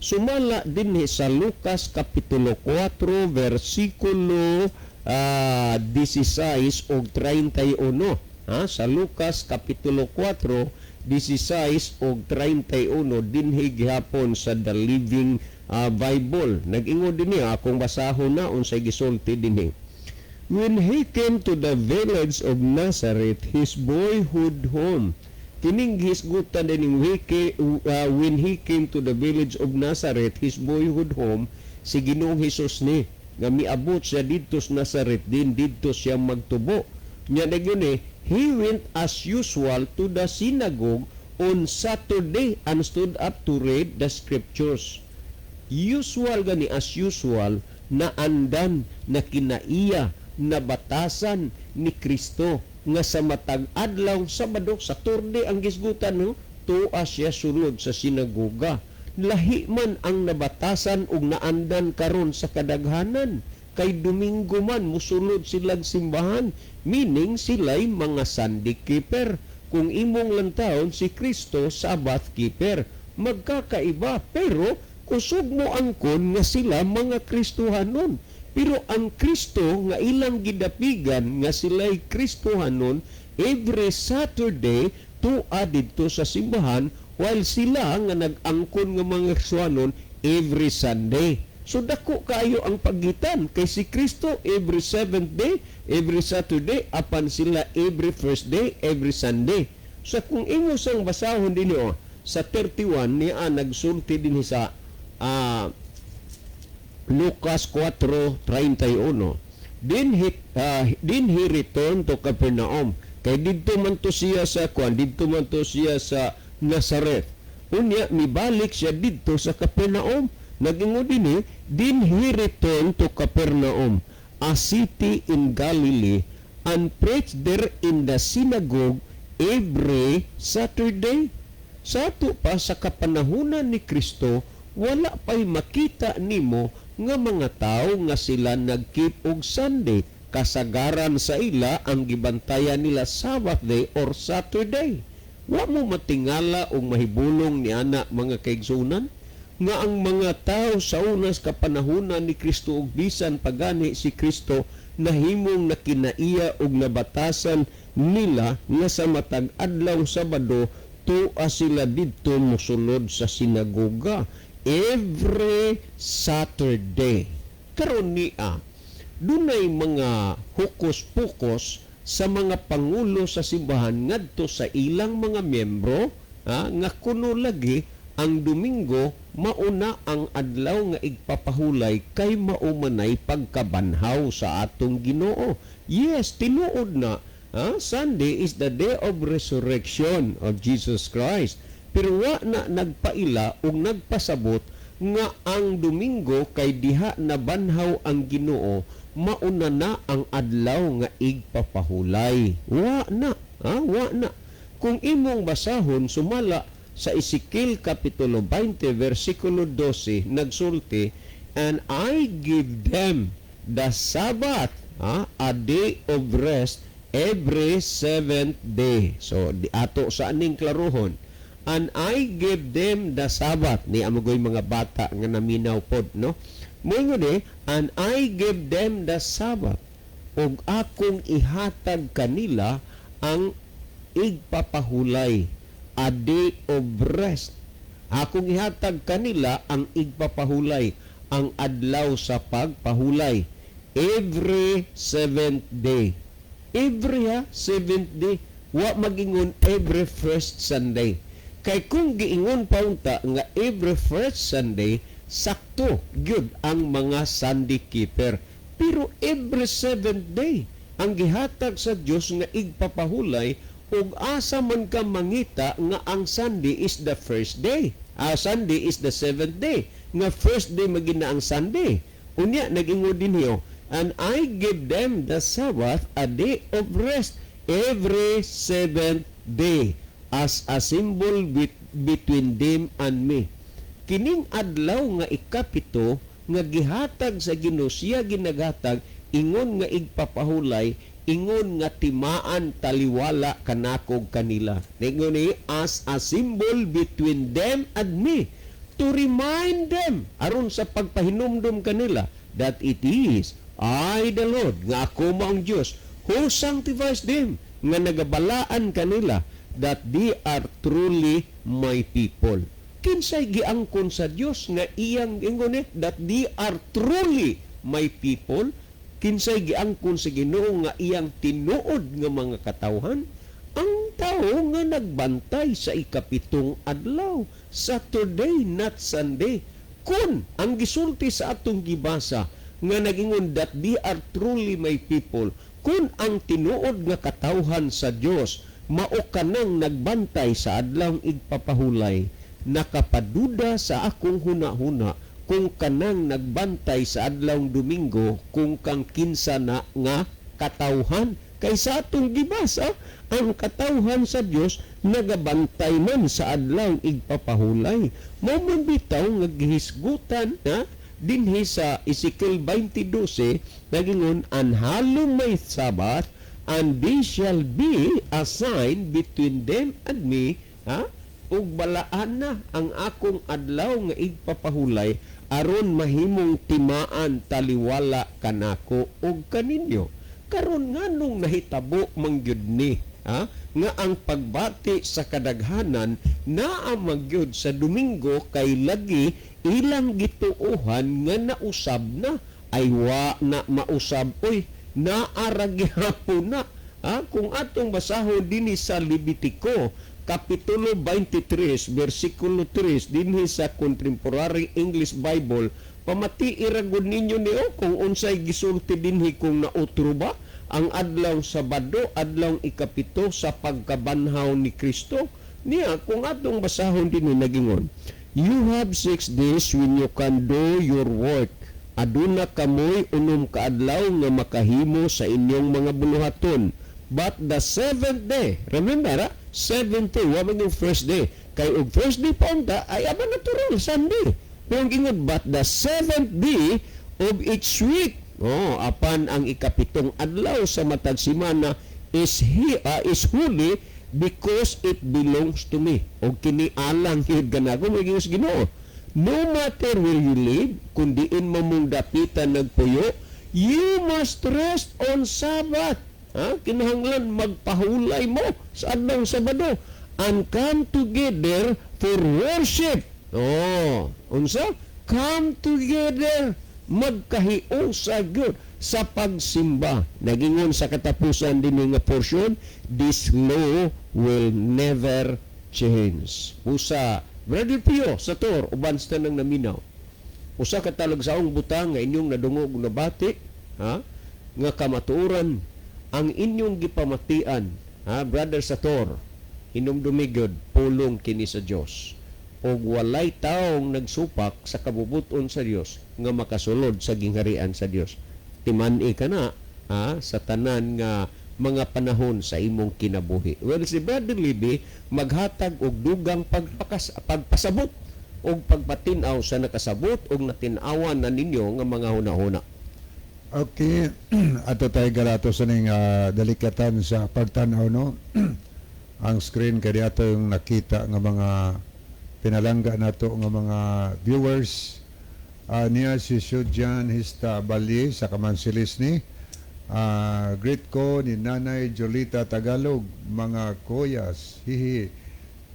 Sumala dinhi sa Lucas kapitulo 4 versikulo 16 ug 31. Ha, sa Lucas kapitulo 4 16 ug 31 dinhi gihapon sa The Living Bible. Nag-ingon dinhi, akong basahon na unsay gisulti dinhi. "When he came to the village of Nazareth, his boyhood home." Kining hisgutan dining when he came to the village of Nazareth, his boyhood home, si Ginoong Hesus ni nga miabot siya didto sa Nazareth din didto siya magtubo. Nya nagyun eh, "He went as usual to the synagogue on Saturday and stood up to read the scriptures." Usual gani, as usual, na andan na kinaiya na batasan ni Kristo nga sa matag adlaw Sabado, Saturday ang gisgutan, no, tuwa siya sulod sa sinagoga. Lahi man ang nabatasan ug naandan karon sa kadaghanan kay Domingo man musulod silang simbahan, meaning sila'y mga Sunday keeper. Kung imong lantawon si Kristo, Sabbath keeper, magkakaiba, pero kusog mo angkon nga sila mga Kristohanon. Pero ang Kristo nga ilang gidapigan nga sila'y Kristohanon, every Saturday tua didto sa simbahan, while sila nga nag-angkon nga mga Kristohanon every Sunday. So dako kaayo ang pagitan kay si Kristo every seventh day, every Saturday, apan sila every first day, every Sunday. So kung imo sang basahon dinhi, oh, sa 31 niya nagsulti dinhi sa Lucas 4:31. "Then he returned to Capernaum." Kay didto man to siya sa kuan, didto man to siya sa Nazareth. Unya mibalik siya didto sa Capernaum. Nagingon dinhi, "Then he returned to Capernaum, a city in Galilee, and preached there in the synagogue every Saturday." Sa ato pa sa kapanahunan ni Kristo, wala pa'y makita nimo nga mga tao nga sila nag-keep og Sunday. Kasagaran sa ila ang gibantayan nila Sabbath day or Saturday. Wa mo matingala o mahibulong ni ana, mga kaigsunan, nga ang mga tao sa unas kapanahunan ni Kristo ug bisan pagani si Kristo nahimong nakinaiya ug nabatasan nila nga sa matag adlaw Sabado tua sila didto mosulod sa sinagoga every Saturday. Karon niya, dunay mga hukos-pukos sa mga pangulo sa simbahan ngadto sa ilang mga miyembro, nga kuno lagi ang Domingo mauna ang adlaw nga igpapahulay kay mao manay pagkabanhaw sa atong Ginoo. Yes, tinuod na. Sunday is the day of resurrection of Jesus Christ. Pero wa na nagpaila ug nagpasabot nga ang Domingo kay diha nabanhaw ang Ginoo, mauna na ang adlaw nga igpapahulay. Wa na, ha? Wa na. Kung imong basahon sumala sa Ezekiel Kapitulo 20 versikulo 12, nagsulti, "And I give them the Sabbath, a day of rest every seventh day." So di ato sa aning klarohon. "And I give them the Sabbath." Ni amogoy mga bata nga naminaw pod, no? Moingon eh, "And I give them the Sabbath." Ug akong ihatag kanila ang igpapahulay, a day of rest. Akong ihatag kanila ang igpapahulay, ang adlaw sa pagpahulay. Every seventh day. Every ha, seventh day. Wa magingon every first Sunday. Kay kung giingon pa unta nga every first Sunday, sakto gyud ang mga Sunday keeper. Pero every seventh day ang gihatag sa Dios nga igpapahulay, ug asa man ka mangita nga ang Sunday is the first day? Sunday is the seventh day. Nga first day magina ang Sunday. Unya nagingon din hiyo, "And I give them the Sabbath, a day of rest every seventh day, as a symbol between them and me." Kining adlaw nga ikapito nga gihatag sa Ginoo, siya ginaghatag ingon nga igpapahulay, ingon nga timaan taliwala kanako ug kanila. Ningon ni, "As a symbol between them and me, to remind them," aron sa pagpahinumdum kanila, "that it is I the Lord," nga ako maong Dios, "who sanctifies them," nga nagabalaan kanila, "that they are truly my people." Kinsay giangkon sa Dios nga iyang ingon eh, that they are truly my people? Kinsay giangkon sa Ginoo nga iyang tinuod nga mga katawhan? Ang tao nga nagbantay sa ikapitong adlaw, Saturday, not Sunday. Kung ang gisulti sa atong gibasa nga nagingon that they are truly my people, kung ang tinuod nga katawhan sa Dios mao kanang nagbantay sa adlawng igpapahulay, nakapaduda sa akong huna-huna kung kanang nagbantay sa adlawng Domingo kung kang kinsa na nga katawhan, kay sa atong gibasa ang katawhan sa Dios nagabantay man sa adlawng igpapahulay. Mao man bitaw nga gihisgutan na dinhi sa Ezekiel 20:12, nagingon, "And hallow my Sabbath, and they shall be a sign between them and me," ha, ug balaan na ang akong adlaw nga igpapahulay aron mahimong timaan taliwala kanako ug kaninyo. Karon, nganong nahitabo man gyud ni, ha, nga ang pagbati sa kadaghanan naa magyud sa Domingo kay lagi ilang gituohan nga nausab na? Ay, wa na mausab oy, naa ra gihapon na, ha? Kung atong basahon dinhi sa Levitico Kapitulo 23 versikulo 3 dinhi sa Contemporary English Bible, pamati ra gud ninyo niyo kung unsay gisulti dinhi, kung nautro ba ang adlaw Sabado, adlaw ikapito sa pagkabanhaw ni Kristo. Niya, kung atong basahon dinhi, nagingon, "You have 6 days when you can do your work." Aduna kamoy 6 ka adlaw nga makahimo sa inyong mga buluhaton. "But the seventh day," remember ha, seventh day, wa man yung first day. Kay og first day pa unta, ay aba natural, Sunday. Pero ang ingon, "But the seventh day of each week," oh, apan ang ikapitong adlaw sa matag simana, is holy. because it belongs to me." Og kini alang gyud kanako may sa Ginoo. "No matter where you live," kung diin mo mong dapitan nagpuyo, "you must rest on Sabbath." Ha? Kinahanglan magpahulay mo sa adlaw Sabado and come together for worship. Oh, unsa? Come together, magkahiusa gyud sa pagsimba. Nagingon sa katapusan din nga portion, "This law will never change." Usa, Brother Pio, sa tor, uban sa tanang naminaw. Usa ka talagsaong butang nga inyong nadungog ug nabati, ha? Nga kamatuoran ang inyong gipamatian, ha, Brother Sator, hinumdumi gyud, pulong kini sa Dios. Og walay taong nagsupak sa kabubuton sa Dios nga makasulod sa gingharian sa Dios. Timan-i ka na, ha, sa tanan nga mga panahon sa imong kinabuhi. Well, si Brother Libby maghatag og dugang pagpasabot og pagpatin-aw sa nakasabot og natin-awan na ninyo nga mga hunahuna. Okay, ato tayo galato sa ning dalikatan sa pagtan-aw, no. Ang screen kay ato yung nakita nga mga pinalangga nato nga mga viewers. Niya si Shujan Hista Bali sa Kamansilis ni. Greet ko ni Nanay Jolita Tagalog, mga koyas, hihi,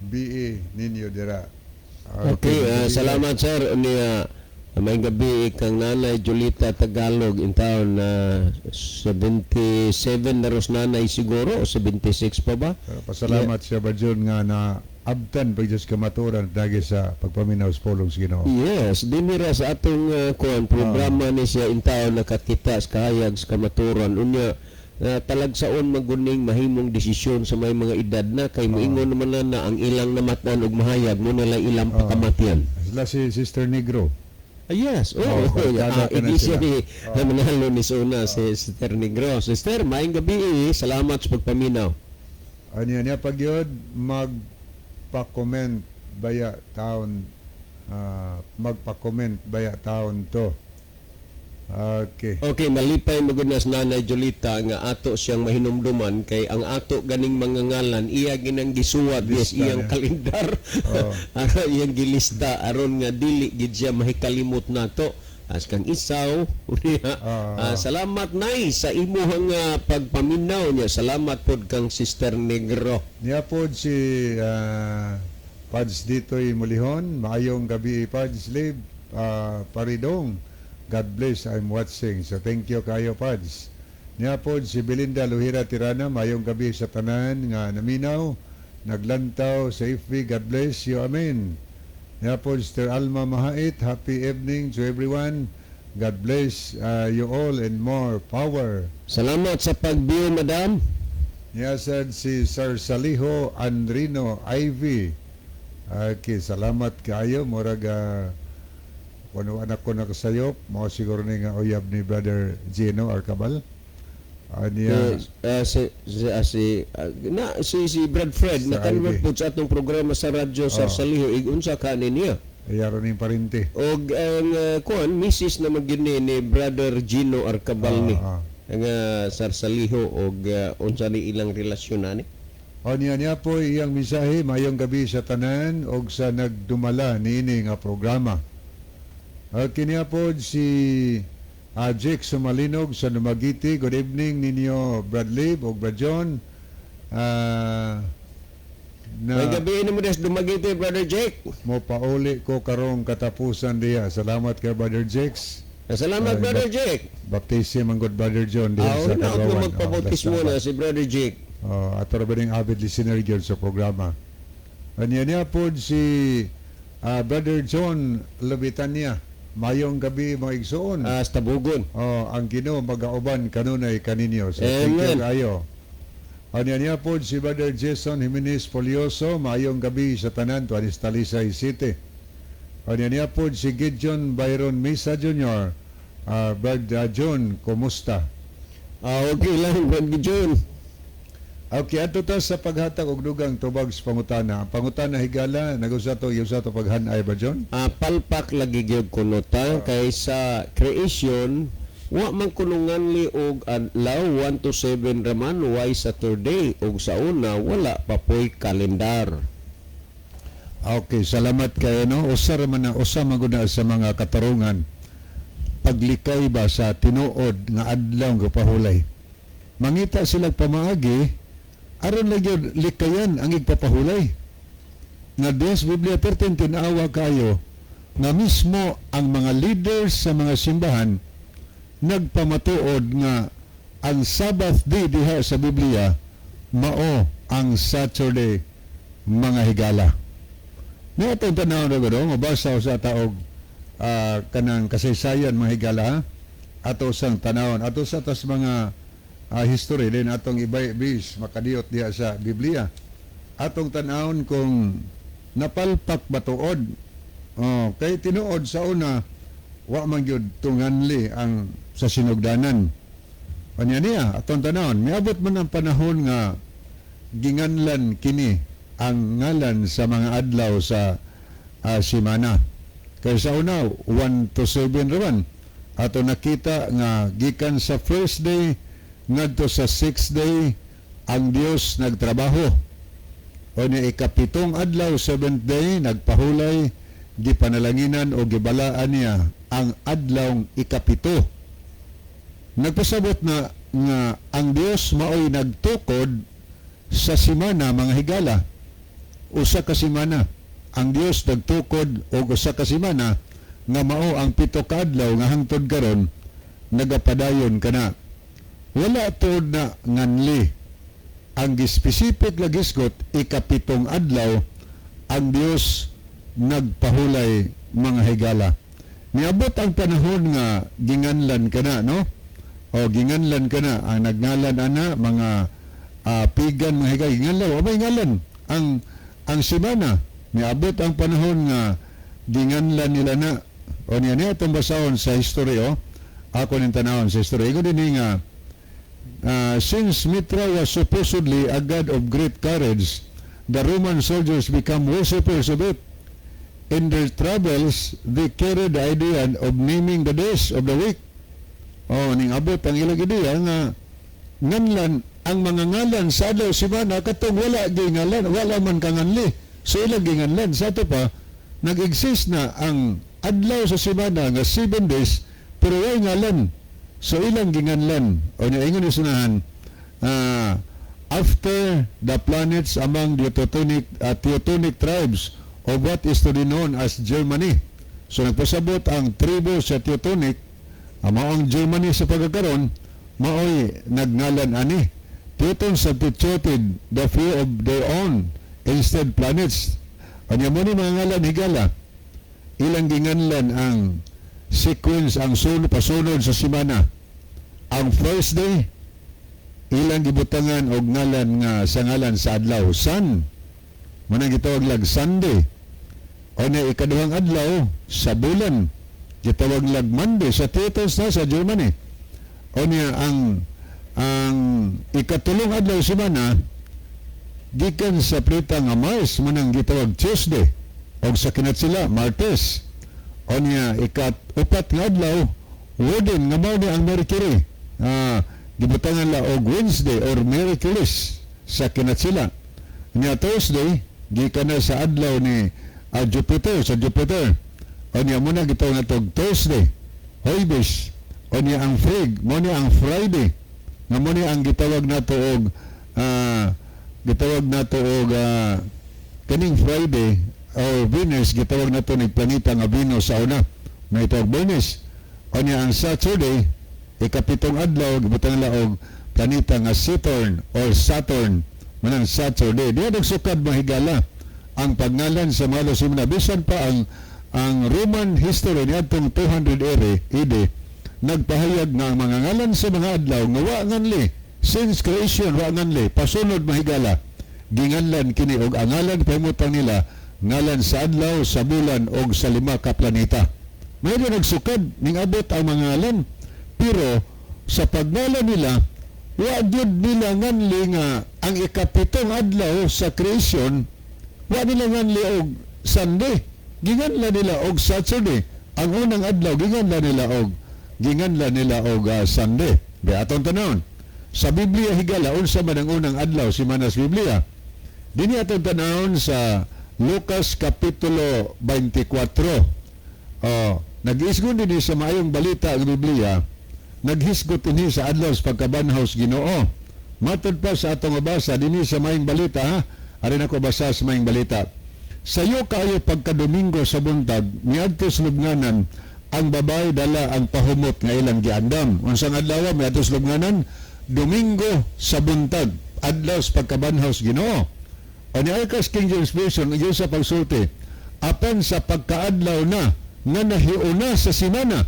BE ninyo dira. Okay, salamat, sir. Niya may gabi kang Nanay Julita Tagalog in taon na 77 na ros nanay siguro o 76 pa ba? Pero pasalamat siya ba Jun nga na abtan pag Diyos kamaturan dagi sa pagpaminaw sa pulong sa Ginoo. Yes, dinira sa atong kuan programa ni siya in taon nakakita sa kahayag sa kamaturan. Unya talagsaon maguning mahimong desisyon sa may mga edad na kay moingon naman na ang ilang namatan og mahayag mo nila ilang pakamatian. Sila si Sister Negro. Ah, yes, oh, Oh, oh, barkada ka na iglesia sila. ni Manalo ni Suna, si Sister Negro. Sister, maayong gabi eh. Salamat sa pagpaminaw. Ano niya pag yun, magpa-comment baya taon, magpa-comment baya taon to. Okay. Okay, malipay mo gud na sa Nanay Jolita nga ato siyang mahinumduman kay ang ato ganing mga ngalan iya ginang gisuwat yes Lista iyang niya. kalendar. Oo. Aron iyang gilista aron nga dili gid siya mahikalimot nato. As kang isaw, unya. Salamat, Nay, sa imuhang pagpaminaw niya. Salamat pod kang Sister Negro. Niya po si Pads Ditoy Mulihon, maayong gabi, Pads Live, Paridong. God bless, I'm watching. So thank you kayo, Pads. Niya po si Belinda Luhira Tirana, maayong gabi sa tanan nga naminaw, naglantaw sa FB, God bless you, amen. Niya po Sister Alma Mahait, happy evening to everyone. God bless you all and more power. Salamat sa pag-view, Madam. Niya sad si Sir Saliho Andrino Ivy. Okay, salamat kaayo. Murag kuno anak ko nakasayop. Mao siguro ni nga uyab ni Brother Gino Arcabal. Niya, Si si si, ah, si ah, na si si Brad Fred Sa na-convert Ivy. po sa atong programa sa radyo sa Saliho ig unsa ka ni niya Iyaro ning parente. og ang kuan misis na magyud ni Brother Gino Arcabal ni ang Sarsaliho og unsa ni ilang relasyon ani. O niya niya po iyang mensahe, mayong gabi sa tanan og sa nagdumala niini nga programa. Kiniya po si Jake Sumalinog sa Dumaguete. Good evening ninyo, Brad Lib og Brad John. Na May gabi ni mo des Dumaguete, Brother Jake. Mo pauli ko karong katapusan diya. Salamat kay Brother Jakes. Salamat, Ay, Brother Jake. Baptism ang good Brother John diha Ah, sa na ako Kagawan. magpabautismo na si Brother Jake. Oh, ato ra ba ning avid listener gyud sa programa. Anya niya po si Brother John Lubitania. Mayong gabi, mga igsoon. Sa Tabugon. Oh, ang Ginoo magauban kanunay kaninyo. So thank you Amen. kayo. Anya niya po si Brother Jason Jimenez Polioso, mayong gabi sa tanan tuan Talisay City. Anya niya po si Gideon Byron Mesa Jr. Brother John, kumusta? Okay lang, Brother John. Okay, adto ta sa paghatag og dugang tubag sa pangutana. Ang pangutana, higala, nagusa to, usa to paghanay ba, John? Palpak lagi gyud kuno ta kay sa creation. Wa man kuno nganli og adlaw, 1 to 7 raman, why Saturday? Og sa una wala pa poy kalendar. Okay, salamat kayo, no? Usa ra man na, usa man gud na sa mga katarungan paglikay ba sa tinuod nga adlaw nga pahulay. Mangita sila pamaagi aron lang yun likayan ang igpapahulay. Nga Dios Biblia 13, tinawa kayo nga mismo ang mga leaders sa mga simbahan nagpamatuod nga ang Sabbath day diha sa Biblia mao ang Saturday, mga higala. Niya itong tanaw na gano'n, mabasa sa taog kanang kasaysayan, mga higala, ha? Ato sang tanawon, ato sa tas mga history din atong ibay bis makadiyot diha sa Biblia. Atong tanawon kung napalpak ba tuod. Oh, kay tinuod sa una wa man gyud tunganli ang sa sinugdanan. Kanya niya, atong tanawon, miabot man ang panahon nga ginganlan kini ang ngalan sa mga adlaw sa simana. Kay sa una, 1 to 7 raman. Ato nakita nga gikan sa first day ngadto sa sixth day ang Dios nagtrabaho. O ni ikapitong adlaw, seventh day, nagpahulay, gipanalanginan o gibalaan niya ang adlaw ikapito. Nagpasabot na nga ang Dios maoy nagtukod sa simana, mga higala. Usa ka simana. Ang Dios nagtukod og usa ka simana nga mao ang 7 ka adlaw nga hangtod karon nagapadayon kana. Wala tuod na nganli. Ang gispesifik nga gisgot, ikapitong adlaw ang Dios nagpahulay, mga higala. Niabot ang panahon nga ginganlan kana, no? O ginganlan kana ang nagngalan ana mga pagan, mga higala, ginganlan wa may ngalan ang simana. Niabot ang panahon nga ginganlan nila na. O niya niya itong basahon sa history, oh. Ako ning tanawon sa history. Ingon dinhi nga since Mitra was supposedly a god of great courage, the Roman soldiers become worshippers of it. In their travels, they carried the idea of naming the days of the week. Oh, ning abot ang ilang ideya nga nganlan ang mga ngalan sa adlaw simana katong wala gingalan, wala man kanganli. So ilang ginganlan. Sa ato pa nag-exist na ang adlaw sa simana nga 7 days pero way ngalan. So ilang ginganlan. O niya ingon ni sunahan, after the planets among the Teutonic tribes of what is to be known as Germany. So nagpasabot ang tribo sa Teutonic, ang maong Germany sa pagkakaron, maoy nagngalan ani. Teuton substituted the few of their own instead planets. Anya mo ni mga ngalan, higala. Ilang ginganlan ang sequence, ang sunod pasunod sa simana. Ang first day ilang gibutangan og ngalan nga sa ngalan sa adlaw, sun. Manang gitawag lag Sunday. O na ikaduhang adlaw sa bulan, gitawag lag Monday sa Teutons na sa Germany. O niya ang ikatulong adlaw semana gikan sa planeta nga Mars, manang gitawag Tuesday og sa kinatsila Martes. O niya ikat upat nga adlaw, Woden nga mao ni ang Mercury, gibutangan la og Wednesday or Mercury sa kinatsila. Niya Thursday gikan na sa adlaw ni Jupiter, sa Jupiter. O niya muna gitawag na tog Thursday, Huwebes. O niya ang Frigg mo ni ang Friday nga mo ni ang gitawag nato og kaning Friday or Venus, gitawag nato ni planeta nga Venus sa una may tawag Venus. O niya ang Saturday, ikapitong adlaw, gibutang la og planeta nga Saturn or Saturn, manang Saturday. Diya nagsukad, mahigala, ang pagngalan sa mga simana. Bisan pa ang Roman history niadtong 200 ere AD nagpahayag nga ang mga ngalan sa mga adlaw nga wa nganli since creation, wa nganli pasunod, mahigala, ginganlan kini og ang ngalan pahimutang nila ngalan sa adlaw, sa bulan og sa lima ka planeta. Mayroon nagsukad ning abot ang mga ngalan, pero sa pagngalan nila wa gyud nila nganli nga ang ikapitong adlaw sa creation wa nila nganli og Sunday. Ginganlan nila og Saturday. Ang unang adlaw ginganlan nila og Ginganlan nila og Sunday. Di atong tanawon. Sa Biblia, higala, unsa man ang unang adlaw simana sa Biblia? Dini atong tanawon sa Lucas Kapitulo 24. Oh, nag-isgon dinhi sa Maayong Balita ang Biblia, naghisgot dinhi sa adlaw sa pagkabanhaw sa Ginoo. Matod pa sa atong mabasa dinhi sa Maayong Balita ha, arin ako basa sa Maayong Balita. Sayo kaayo pagka-Domingo sa buntag, miadto sa lubnganan ang babae dala ang pahumot nga ilang giandam. Unsang adlaw miadto sa lubnganan? Domingo sa buntag, adlaw sa pagkabanhaw sa Ginoo. O ni Arcas King James Version, ang sa pagsulti, apan sa pagkaadlaw na, nga nahiuna sa simana,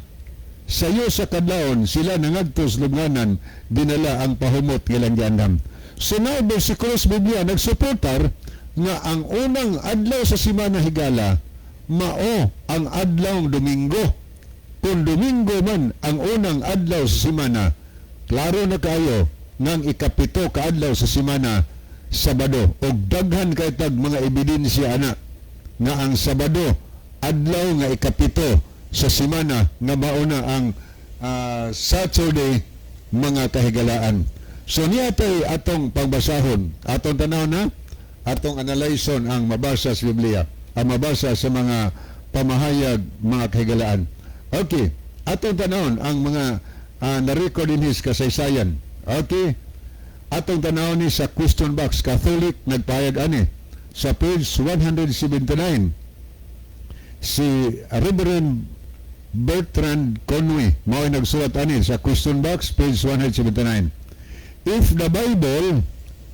sayo sa kadlawon, sila nangadto sa lubnganan, dinala ang pahumot nga ilang giandam. So now, versikulo sa Biblia, nagsuportar nga ang unang adlaw sa simana, higala, mao ang adlaw Domingo. Kung Domingo man ang unang adlaw sa simana, klaro na kayo nang 7 ka adlaw sa simana, Sabado. Og daghan kay tag mga ebidensya ana nga ang Sabado adlaw nga 7 sa simana nga mauna ang Saturday, mga kahigalaan. So niya tay atong pagbasahon, atong tanaw na, atong analyson ang mabasa sa Biblia, ang mabasa sa mga pamahayag, mga kahigalaan. Okay, atong tanawon ang mga na-record in his kasaysayan. Okay, atong tanawon ni sa question box Catholic, nagpahayag ani sa page 179 si Reverend Bertrand Conway, mao nagsulat ani sa question box, page 179: "If the Bible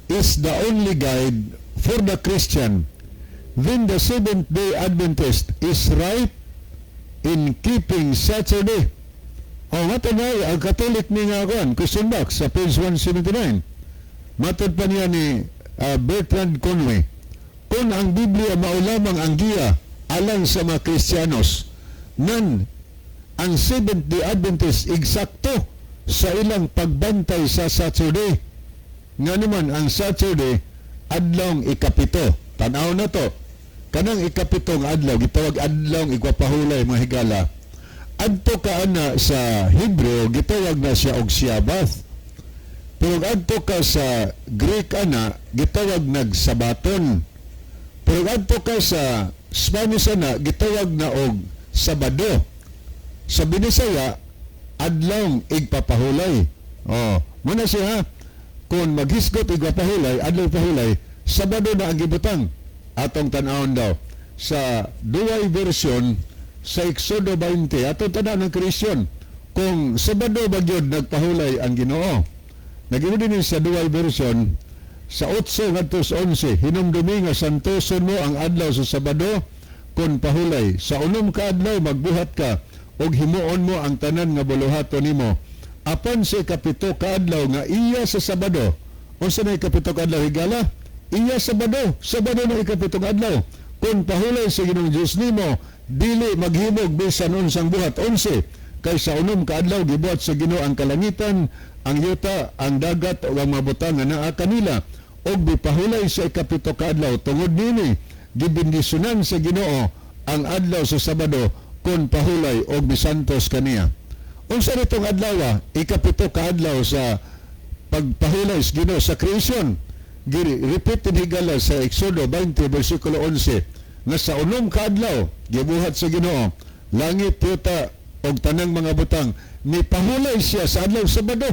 is the only guide for the Christian, then the Seventh Day Adventist is right in keeping Saturday." O matod na ang Catholic ni nga kuan, question box sa page 179. Matod pa niya ni Bertrand Conway, kung ang Biblia mao lamang ang giya alang sa mga Kristiyanos, nan ang Seventh Day Adventist eksakto sa ilang pagbantay sa Saturday. Nga naman ang Saturday adlawng 7. Tanaw na to. Kanang 7 nga adlaw gitawag adlawng igpapahulay, mga higala. Adto ka ana sa Hebreo, gitawag na siya og Sabbath. Pero adto ka sa Greek ana, gitawag nag Sabaton. Pero adto ka sa Spanish ana, gitawag na og Sabado. Sa Binisaya, adlawng igpapahulay. Oh, muna siya ha. Kung maghisgot igpapahulay, adlaw pahulay, Sabado na ang gibutang. Atong tan-awon daw sa duway version sa Exodo 20, atong tan ng Christian kung Sabado ba gyud nagpahulay ang Ginoo. Nag-ingon din sa duway version sa 8 ngadto sa 11: "Hinumdumi nga santoson mo ang adlaw sa Sabado kon pahulay. Sa 6 ka adlaw magbuhat ka ug himuon mo ang tanan nga buluhaton nimo. Apan sa 7 ka adlaw nga iya sa Sabado." Unsa na 7 ka adlaw, higala? Iya Sabado. Sabado na 7 adlaw. "Kung pahulay sa Ginoong Dios nimo, dili maghimog bisan unsang buhat." 11: "Kay sa 6 ka adlaw gibuhat sa Ginoo ang kalangitan, ang yuta, ang dagat ug ang mga butang nga naa kanila, ug mipahulay sa 7 ka adlaw. Tungod nini gibendisyonan sa Ginoo ang adlaw sa Sabado kon pahulay og misantos kaniya." Unsa nitong adlaw? 7 ka adlaw sa pagpahulay sa Ginoo sa creation. Giri repeat din, higala, sa Exodo 20 versikulo 11 nga sa 6 ka adlaw gibuhat sa Ginoo langit, yuta og tanang mga butang, nipahulay siya sa adlaw Sabado.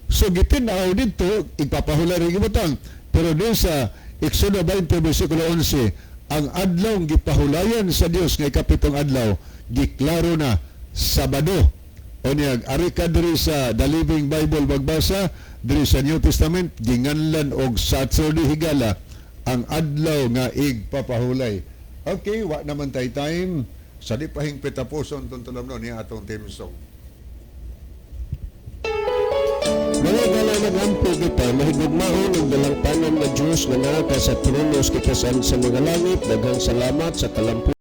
So gitin-aw didto igpapahulay rin gibutang, pero din sa Exodo 20 versikulo 11, ang adlaw gipahulayan sa Dios nga 7 adlaw, giklaro na Sabado. O niya, ari ka diri sa The Living Bible magbasa, diri sa New Testament, ginganlan og Saturday, higala, ang adlaw nga igpapahulay. Okay, wa naman tay time. Sa di pa hingpit tapuson itong tulam no, niya atong theme song. Mga gala, nagampo kita, mahigugmaon ug dalangpanon nga Dios nga naa ka sa trono sa kitasan sa mga langit, daghang salamat sa kalampusan.